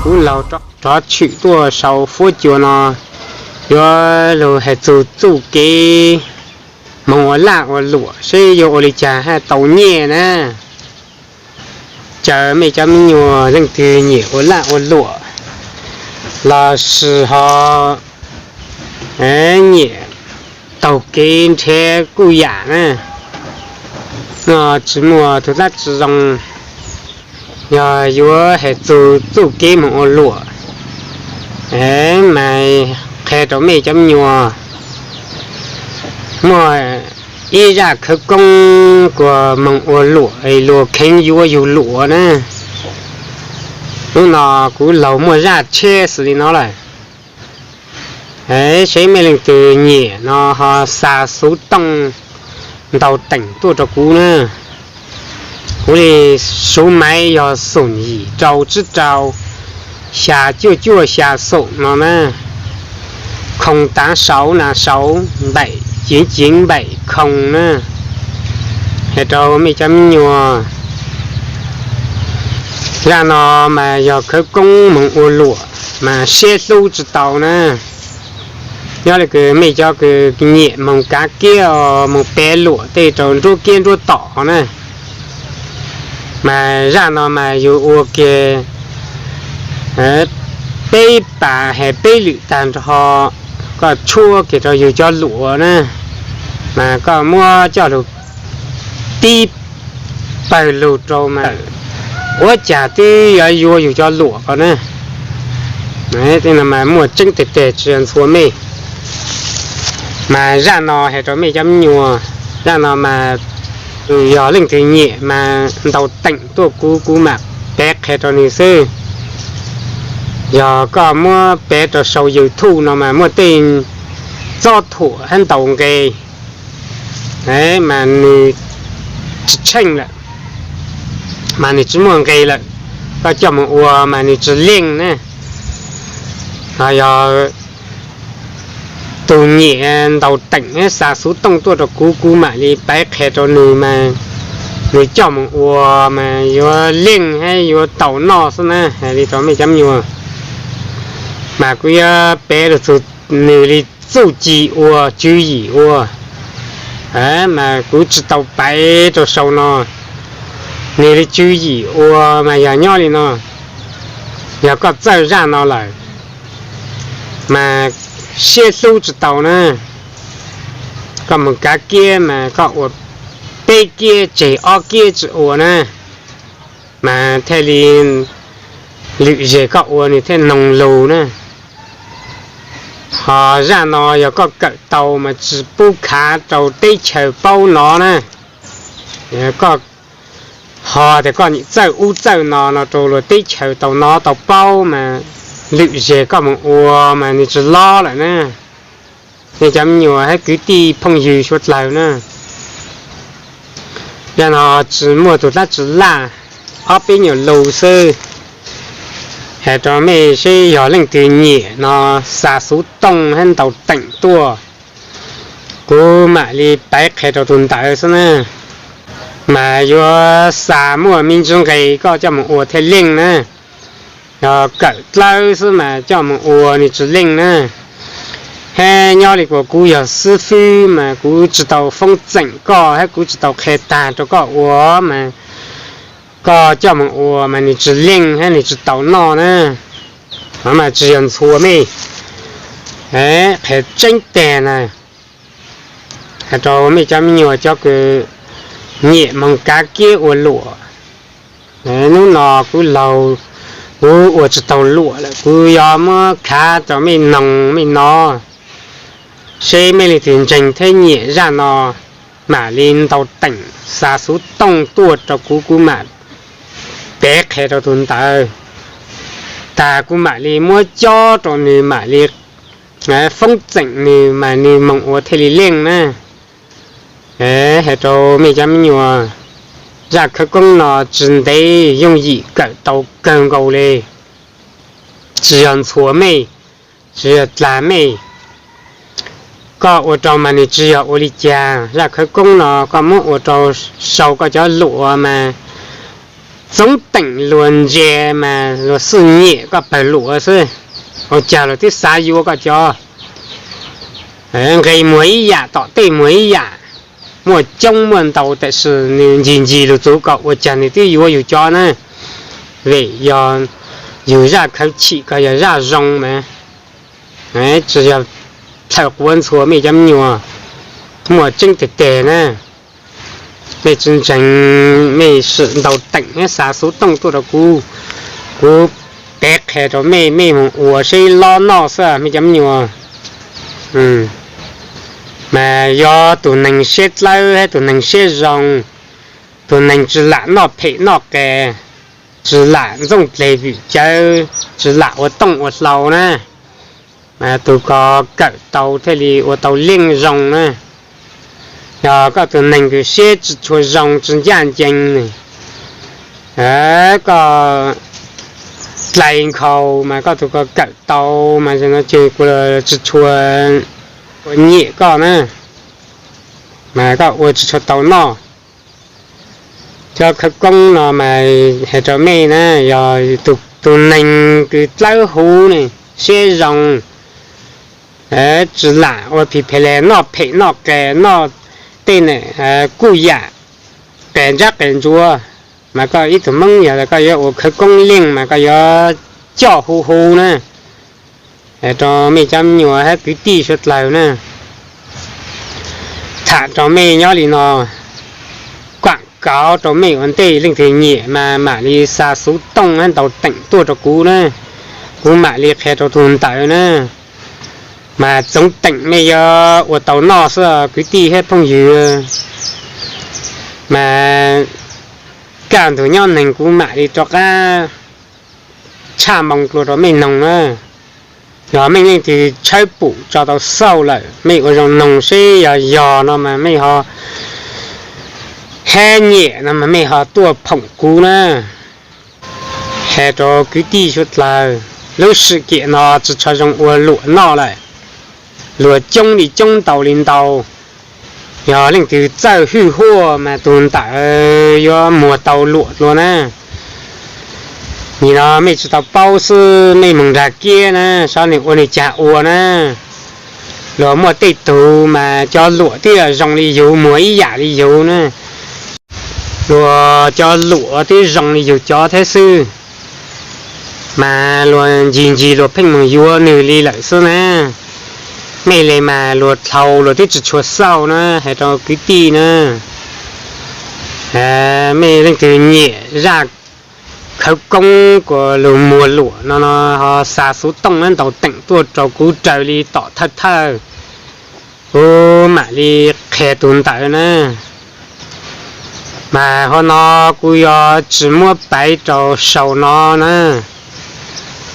Kuv laug rov tshwm tuaj sau fuab cua no yuav lug has txug txuj kev moog ua laj ua luam seb yuav ua li cas haj tau nyiaj na. Caw mej cov me nyuam leej twg nyiam ua laj ua luam los sis ho nyiam taug kev nrhav kuj yam na, no tsis muaj tug dlaab tsi zoo. Yog yuav has txug txuj kev moog ua luam, mas qha rua mej cov me nyuam, muaj ib zaj khawv koob kuas moog ua luam, luag kheev yuav yug luam na. Hnub no kuv laug muaj zaj tsheb xws li no lawm, seb mej leej twg nyiam no ho xa xuv tooj ntau teem tuaj rua kuv na. Kuv le xuv maiv yog xoom yim rau tsib rau xya cuaj cuaj xya xoom no na, khoom tav sau na sau npaim ceev ceev npaim khoom na. Has rua mej cov me nyuam, zaj no mas yog khawv koob moog ua luam mas siab hlub tsi tau na. Nyob le kws mej cov kws nyiam moog kav kiab os, moog pev luam tej rau nruab kiab nruab tom na, mas zaj no mas yug ua kiag peb pas has peb lwm tag nrho, koj tshuab kiag rau yug cov luam na, mas koj muab coj lug tib pawg lug rau mas ua cas twb yuav yuav yug cov luam ko na. Tej no mas muaj tseeb teg teg tsi ntxhua mej. Mas zaj no has rua mej cov me nyuam, zaj no mas yog leej twg nyiam mas ntau teem tuaj kuv, kuv mam pev qha rua nwg xwb. Yog koj muab pev rau sau YouTube no mas muaj tej txob thuam hab ntaus nqe, mas nwg tsi tsheej lawm, mas nwg tsi muaj nqe lawm, koj coj moog ua mas nwg tsi leej na. Yog tug nyiam ntau teem hab xa xuv tooj tuaj rau kuv, kuv mam li paiv qha rau nwg mas nwg coj moog ua mas yuav leej hab yuav tau noj xwb na, has li rau mej cov me nyuam. Mas kuv yuav pev lug txug nwg li txuj ci ua, tswv yim ua, mas kuv tsi tau paiv rau sau no. Nwg li tswv yim ua mas yog nyob li no, yog koj txawj zaj no lawm mas siab hlub tsi tau na. Koj moog kav kiab mas koj ua peb kiab tseg ob kiab tsi ua na, mas thiaj li lwm zag koj ua nwg thiaj noog lug na. Ho zaj no yog koj kawm tau mas tsi pub khav rau teb chaws paub no na. Koj ho tas koj txawj ub txawj no no rau luag teb chaws tau nov tau paub mas lwm zag koj moog ua mas nwg tsi lob lawm na. Nej cov me nyuam hab kwv tij phooj ywg suav dlawg na, zaj no tsi muaj tug dlaab tsi laj, ob peb nyuam lus xwb. Has rau mej seb yog leej twg nyiam no xa xuv tooj hab ntaus teem tuaj, kuv mam li paiv qha rau tug ntawd xwb na. Mas yuav xa muaj me ntsis nqe koj coj moog ua thiaj leej na. Yog kawm dlawb xwb mas coj moog ua nwg tsi leej na. Hab nyob li kuas kuv yog xib fwb mas kuv tsi tau foob txeem koj hab kuv tsi tau qha tag rau koj ua mas koj coj moog ua mas nwg tsi leej hab nwg tsi tau noj na. No mas tsi yog ntxhua mej, qha tseeb tag na. Has rau mej cov me nyuam cov kws nyiam moog kav kiab ua luam, hnub no kuv laug, kuv ua tsi taug luam lawm, kuv yuav muab khav rau mej noog mej nov, seb mej leej twg ntseeg thiab nyiam zaj no, mam li ntaus teem xa xuv tooj tuaj rau kuv, kuv mam pev qha rau tug ntawd. Tag kuv mam li muab cob rau nwg, mam li foob txeem nwg mas nwg moog ua thiaj li leej na. Has rau mej cov me nyuam, zaj khawv koob no tsis ntev yooj yim kawm tau kawg nkaus le. Tsis yog ntxhua mej, tsis yog dlag mej. Koj ua rau mas nws tsis yog ua li cas. Zaj khawv koob no koj muab ua rau sau koj cov luam mas Txoov Teem luag ntsia mas luag xwb nyiam koj pawg luam xwb, ua cas luag twb xav yuav koj cov. Nqe muag ib yam, tom tej muag ib yam, muaj coob muaj ntau, tab sis nws ncig ncig lug txug koj ua cas nws twb yuav yug cov na. Vim yog yug zaj khawv chim, koj yog zaj zoo mas, tsis yog plhaw quav ntxhua mej cov me nyuam, muaj tseeb teg teg na. Mej tsi ntseeg, mej sim ntaus teem thiab xa xuv tooj tuaj rau kuv, kuv piav qhia rau mej, mej moog ua seb lob noj xwb mej cov me nyuam. Mas yog tus neeg siab dlawb hab tus neeg siab zoo, tus neeg tsi lam noj phem noj qas, tsi lam ntxooj dleg vwm cawv, tsi lam ua tooj ua hlau na, mas tus ko kawm tau thiaj li ua tau leej zoo na. Yog koj tus neeg kws siab tsi tshua zoo tsi ncaj ncees, koj dlai nkhaus mas koj tus ko kawm tau mas ces kuv tsi tshua ua nyiam koj na, mas koj ua tsi tshua tau noj. Cov khawv koob no mas has rau mej na, yog tus neeg kws dlawb huv ne, siab zoo, tsi lam ua phi phe le noj phem noj qas noj tej ne, kuj yam qas ntsab qas ntsuav, mas koj ib tug Hmoob yog koj yuav ua khawv koob leej mas koj yuav coj huv huv na. Has rau mej cov me nyuam hab kwv tij suav dlawg na, tham rau mej nyob li no, kuam kauv rau mej ua ntej, leej twg nyiam mas mam li xa xuv tooj hab ntaus teem tuaj rau kuv na, kuv mam li qhia rau tug ntawd na. Mas txoov teem mej yuav ua tau noj xwb kwv tij hab phooj ywg. Mas kaj ntug nyob neeg kuv mam li rov qab tshaj moo dlua rau mej noog na. Yog mej leej twg tshawb pum tso tau xauj lawm mej ua zoo noog seb yog yog no mas mej ho hab nyiam no mas mej ho tuaj phoom kuv na. Has rau kwv tij suav dlawg, lub sim kiam no tsi tshua zoo ua luam noj lawm. Luag coob li coob ntau li ntau. Yog leej twg txawj hwj huaj mas tug ntawd yuav muag tau luam dlua na. Nim no mej tsi tau paub xwb, mej moog nrag kiab na, saib nwg ua nwg caag ua na. Luag muaj tej tug mas cov luam twb zoo li yug, muag ib yam li yug na. Luag cov luam twb zoo li yug cov thiab xwb, mas luag ncig ncig luag pheej moog yuav nwg li lawm xwb na. Mej le mas luag dlhau luag twb tsi tshua xauj na, has rau kwv tij na. Mej leej twg nyiam zaj khawv koob kuas lug muag luam no no, ho xa xuv tooj ntaus teem tuaj rau kuv raws li tom thawj thawj, kuv mam li qhia tug ntawd na. Mas hov no kuv yuav tsi muab paiv rau sau no na.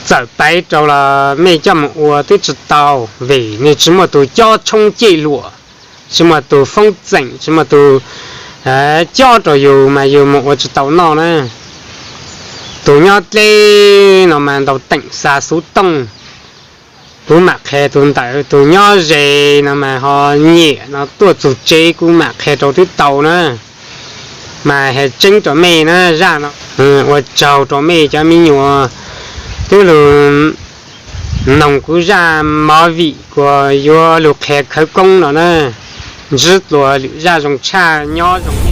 Txawm paiv rau los mej coj mus ua twb tsi tau, vim nwg tsi muaj tug cob tshoob cej luam, tsi muaj tug foob txeem, tsi muaj tug cob rau yug mas yug mus ua tsi tau noj na. Tug nyob dleb no mas ntaus teem xa xuv tooj, kuv mam qhia tug ntawd. Tug nyob ze no mas ho nyiam no tuaj txug tsev kuv mam qhia rau twb tau na. Mas has tseeb rau mej na, zaj no ua tsaug rau mej cov me nyuam twb lug noog kuv zaj movie kuas yuav lug qhia khawv koob no na. Ntsib dlua lwm zaj zoo tshaj, nyob zoo.